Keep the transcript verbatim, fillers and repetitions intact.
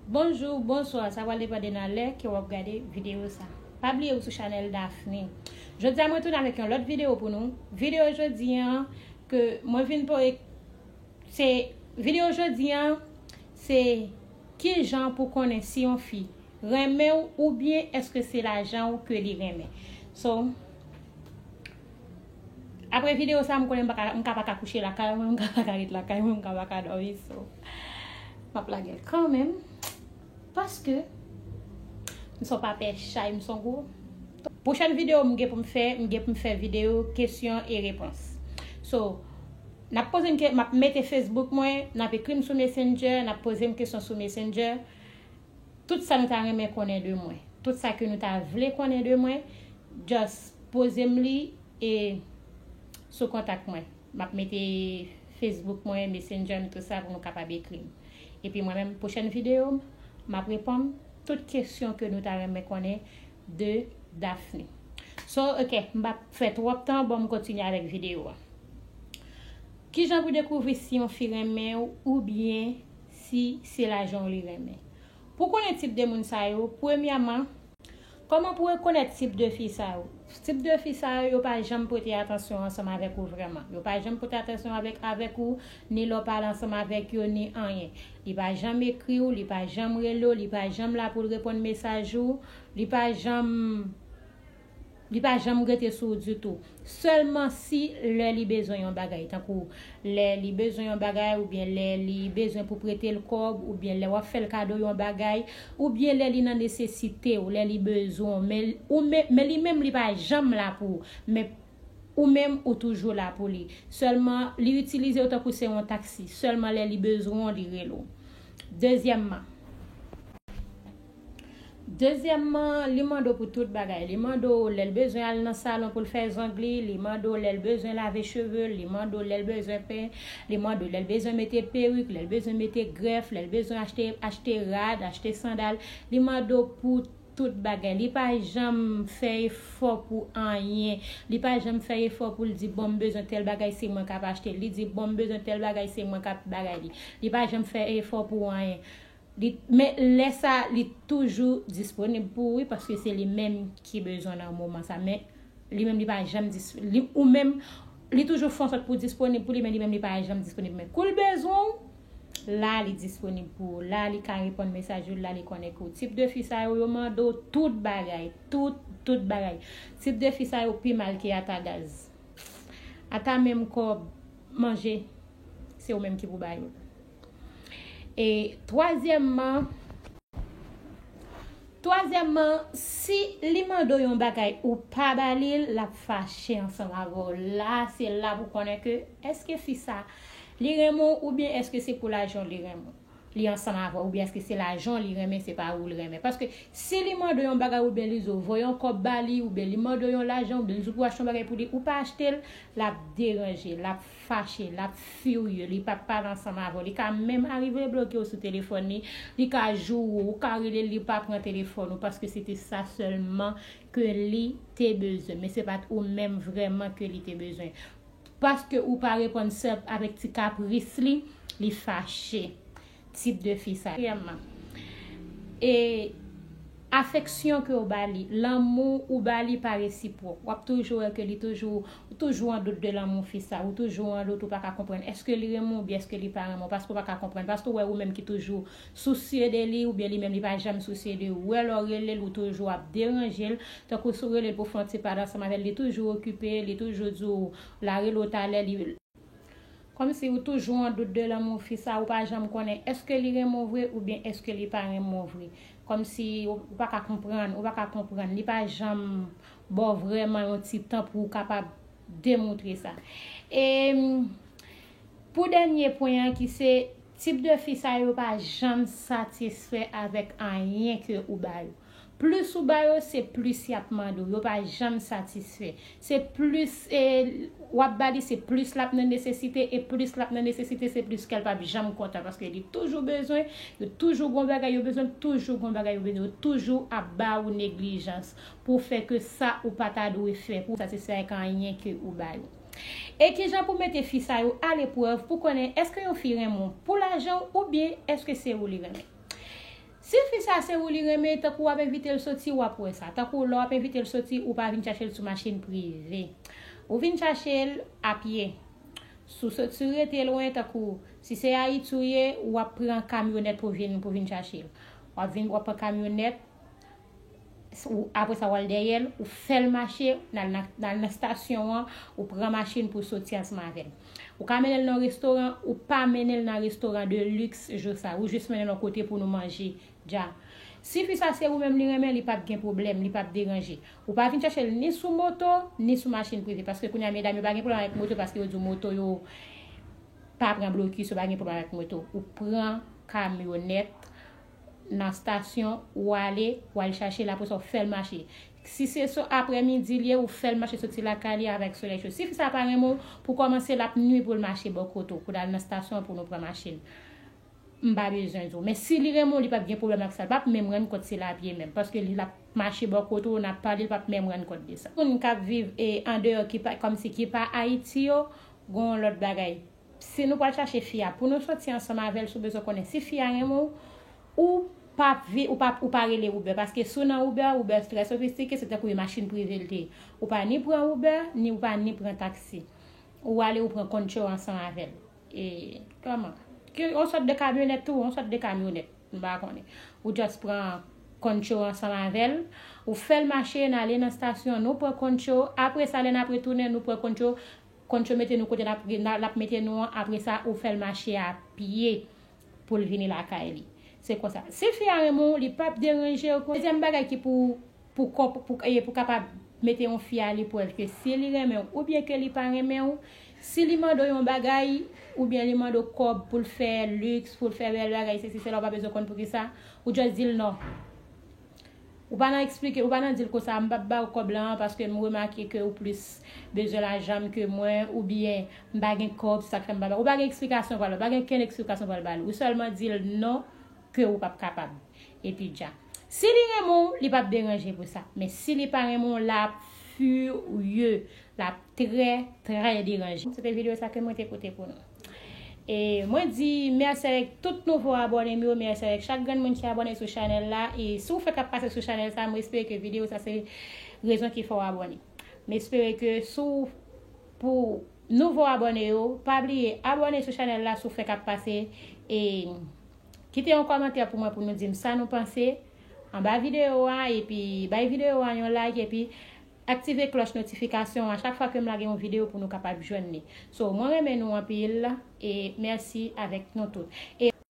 Bonjou, bonswa, sa pral depann de nan lè ke w ap gade videyo sa. Pa bliye ou sou chanèl Daphne. Jodi a mwen tounen avèk yon lòt videyo pou nou. Videyo jodi an ke mwen vin pou se videyo jodi an se kijan pou konnen si yon fi renmen w oubyen èske se lajan w ke li renmen. So, apre videyo sa, m konnen m pa ka, m ka pa ka kouche lakay mwen, m ka pa ka ret lakay mwen, m ka pa ka dòmi, so, m ap lage l kanmenm. Paske, m son papè chay, m son gwo. Pwochèn videyo m gen pou m fè, m gen pou m fè videyo kesyon e repons. So, n ap poze m ke, m ap mete Facebook mwen, n ap ekri m sou Messenger, n ap poze m kesyon sou Messenger. Tout sa nou ta renmen konnen de mwen. Tout sa ke nou ta vle konnen de mwen, just poze m li e sou kontak mwen. M ap mete Facebook mwen, Messenger m, tout sa pou nou kapab ekri m. Epi mwen menm, pwochèn videyo m, m ap reponn tout kesyon ke nou ta renmen konnen de Daphne. So, ok, m p ap fè twòp tan, bon, m kontinye avèk videyo a. Kijan pou dekouvri si yon fi renmen w oubyen si se lajan w li renmen? Pou konnen tip de moun sa yo, premyèman, kòman pou rekonèt tip de fi sa yo? Tip de fi sa yo, yo pa janm pote atansyon ansanm avèk ou vrèman. Yo pa janm pote atansyon avèk, avèk ou, ni lè w pale ansanm avèk yo, ni anyen. Li pa janm ekri w, li pa janm rele w, li pa janm la pou l reponn mesaj ou, li pa janm, li pa janm rete sou ou ditou. Sèlman si lè li bezwen yon bagay, tankou lè li bezwen yon bagay, oubyen lè li bezwen pou prete l kòb, oubyen lè w ap fè l kado yon bagay, oubyen lè li nan nesesite w, lè li bezwen w, men, ou men, men li menm li pa janm la pou ou, men ou menm ou toujou la pou li. Sèlman li itilize w tankou se yon taksi, sèlman lè li bezwen w, li rele w. Dezyèmman, Dezyèmman, li mande w pou tout bagay. Li mande w lè l bezwen al nan salon pou l fè zong li, li mande w lè l bezwen lave cheve l, li mande w lè l bezwen pen, li mande w lè l bezwen mete perik, lè l bezwen mete grèf, lè l bezwen achte, achte rad, achte sandal. Li mande w pou tout bagay. Li pa janm fè efò pou anyen. Li pa janm fè efò pou l di, bon, m bezwen tèl bagay, se mwen k ap achte l. Li di, bon, m bezwen tèl bagay, se mwen k ap bagay li. Li pa janm fè efò pou anyen. Li, men lè sa, li toujou disponib pou ou, wi, paske se li menm ki bezwen nan moman sa. Men li menm, li pa janm dis-, li, ou menm, li toujou fè yon sòt pou disponib pou li, men li menm, li pa janm disponib. Men kou l bezwen w, la li disponib pou ou, la li ka reponn mesaj ou, la li konekte ou. Tip de fi sa yo, yo mande w tout bagay, tout, tout bagay. Tip de fi sa yo pi mal ke ata gaz. Ata menm kòb manje, se ou menm ki pou ba yo. E twazyèmman, twazyèmman, si li mande w yon bagay ou pa ba li l, l ap fache ansanm avè w. La, se la pou konnen ke èske fi sa, li renmen w oubyen èske se pou lajan w li renmen w, li ansanm avè w, oubyen èske se lajan w li renmen, se pa ou l renmen. Paske si li mande w yon bagay oubyen li di w voye yon kòb ba li, oubyen li mande w yon lajan, oubyen li di w pou achte yon bagay pou li, ou pa achte l, l ap deranje, l ap fache, l ap firye, li p ap pale ansanm avè w. Li ka menm arive bloke w sou telefòn li, li ka joure w, ou ka rele l, li pa pran telefòn ou, paske se te sa sèlman ke li te bezwen. Men se pa t ou menm vrèman ke li te bezwen. Paske ou pa reponn sèl avèk ti kapris li, li fache. Tip de fi sa. Katriyèmman, e afeksyon ke w ba li, lanmou ou ba li pa resipwòk. W ap toujou wè ke li toujou, ou toujou an dout de lanmou fi sa, ou toujou an dout, ou pa ka konprann èske li renmen w oubyen èske li pa renmen w, paske w pa ka konprann, paske w wè ou menm ki toujou sousye de li, oubyen li menm li pa janm sousye de ou. Ou wè lè w rele l, ou toujou ap deranje l, tankou si w rele l pou fè yon ti pale ansanm avè l, li toujou okipe, li toujou di w l a rele w talè, li Kòmsi ou toujou an dout de lanmou fi sa, ou pa janm konnen èske li renmen w vre oubyen èske li pa renmen w vre. Kòmsi ou, ou pa ka konprann, ou pa ka konprann, li pa janm ba w vrèman yon ti tan pou w kapab demontre sa. E pou dènye pwen an ki se tip de fi sa yo pa janm satisfè avèk anyen ke ou ba yo. Plis ou ba yo, se plis y ap mande w. Yo pa janm satisfè. Se plis, e, w ap ba li, se plis l ap nan nesesite, e plis l ap nan nesesite, se plis ke l p ap janm kontan, paske li toujou bezwen, yo toujou gon bagay yo bezwen, toujou gon bagay yo bezwen, yo toujou ap ba ou neglijans pou fè ke sa ou pa ta dwe fè, pou satisfè ak anyen ke ou ba yo. E kijan pou mete fi sa yo aleprèv pou konnen èske yon fi renmen w pou lajan w oubyen èske se ou li renmen? Si fi sa se ou li renmen, tankou w ap envite l soti, w ap wè sa. Tankou lè w ap envite l soti, ou pa vin chache l sou machin prive. Ou vin chache l a pye. Si w soti rete lwen, tankou si se Ayiti w ye, w ap pran kamyonèt pou vin, pou vin chache l. W ap vin, w ap pran kamyonèt, ou, apre sa, w al dèyè l, ou fè l mache, n al nan, n al nan stasyon an, ou pran machin pou soti ansanm avè l. Ou ka mennen l nan restoran, ou pa mennen l nan restoran de luxe jou sa. Ou jis mennen l yon kote pou nou manje, dja. Si fi sa se ou menm li renmen, li p ap gen pwoblèm, li p ap deranje. Ou pa vin chache l ni sou moto, ni sou machin prive. Paske kounye a, medam yo pa gen pwoblèm avèk moto, paske yo di w moto yo pa pran blokis, yo pa gen pwoblèm avèk moto. Ou pran kamyonèt nan stasyon, ou ale, ou al chache l, apre sa, ou fè l mache. Si se sou aprèmidi l ye, ou fè l mache soti lakay li avèk solèy cho. Si fi sa pa renmen w, pou kòmanse, l ap nwi pou l mache bò kote w, pou l al nan stasyon an pou nou pran machin. M pa bezwen di w. Men si li renmen w, li p ap gen pwoblèm ak sa. L p ap menm rann kont si l a pye menm. Paske li l ap mache bò kote w, n ap pale, li p ap menm rann kont de sa. Moun k ap viv e andeyò ki pa, kòmsi ki pa Ayiti yo, gon lòt bagay. Si nou pral chache fi a, pou nou soti ansanm avè l, si w bezwen konnen si fi a renmen w, ou pa vi, ou pa, ou pa rele Uber. Paske si w nan Uber, Uber trè sofistike, se tankou yon machin prive l te ye. Ou pa ni pran Uber, ni ou pa ni pran taksi. Ou ale, ou pran Concho ansanm avè l. E, kòman? Ke, yon sòt de kamyonèt tou, yon sòt de kamyonèt. M pa konnen. Ou just pran Concho ansanm avè l. Ou fè l mache, n ale nan stasyon, nou pran Concho. Apre sa, lè n ap retounen, nou pran Concho. Concho mete nou kote l ap, l ap mete nou an. Apre sa, ou fè l mache a pye pou l vini lakay li. Se konsa. Si fi a renmen w, li p ap deranje w. Dezyèm bagay ki pou, pou, kò- pou, e, pou kapab mete yon fi a leprèv ke si li renmen w oubyen ke li pa renmen w, si li mande w yon bagay, oubyen li mande w kòb pou l fè liks, pou l fè bèl bagay, sesi, sela, ou pa bezwen konn poukisa, ou just di l non. Ou pa nan eksplike, ou pa nan di l konsa, "M p ap ba w kòb la paske m remake ke ou plis bezwen lajan m ke mwen," oubyen, "M pa gen kòb, se sa k fè m pa ba w." Ou pa gen eksplikasyon pou al ba l, ou pa gen kenn eksplikasyon pou al ba l. Ou sèlman di l non, ke ou p ap kapab. Epi dja. Si li renmen w, li p ap deranje pou sa. Men si li pa renmen w, l ap firye, l ap trè, trè deranje. Se te videyo sa ke mwen te pote pou nou. E mwen di mèsi avèk tout nouvo abòne m yo, mèsi avèk chak grenn moun ki abòne sou chanèl la. E si w fèk ap pase sou chanèl sa, mwen espere ke videyo sa se rezon ki fè w abòne. M espere ke si w, pou nouvo abòne yo, pa bliye abòne sou chanèl la si w fèk ap pase. E kite yon kòmantè pou mwen pou nou di m sa nou panse anba videyo a, epi bay videyo a yon like, epi aktive klòch notifikasyon a chak fwa ke m lage yon videyo pou nou kapab jwenn li. So, mwen renmen nou anpil, e mèsi avèk nou tout. E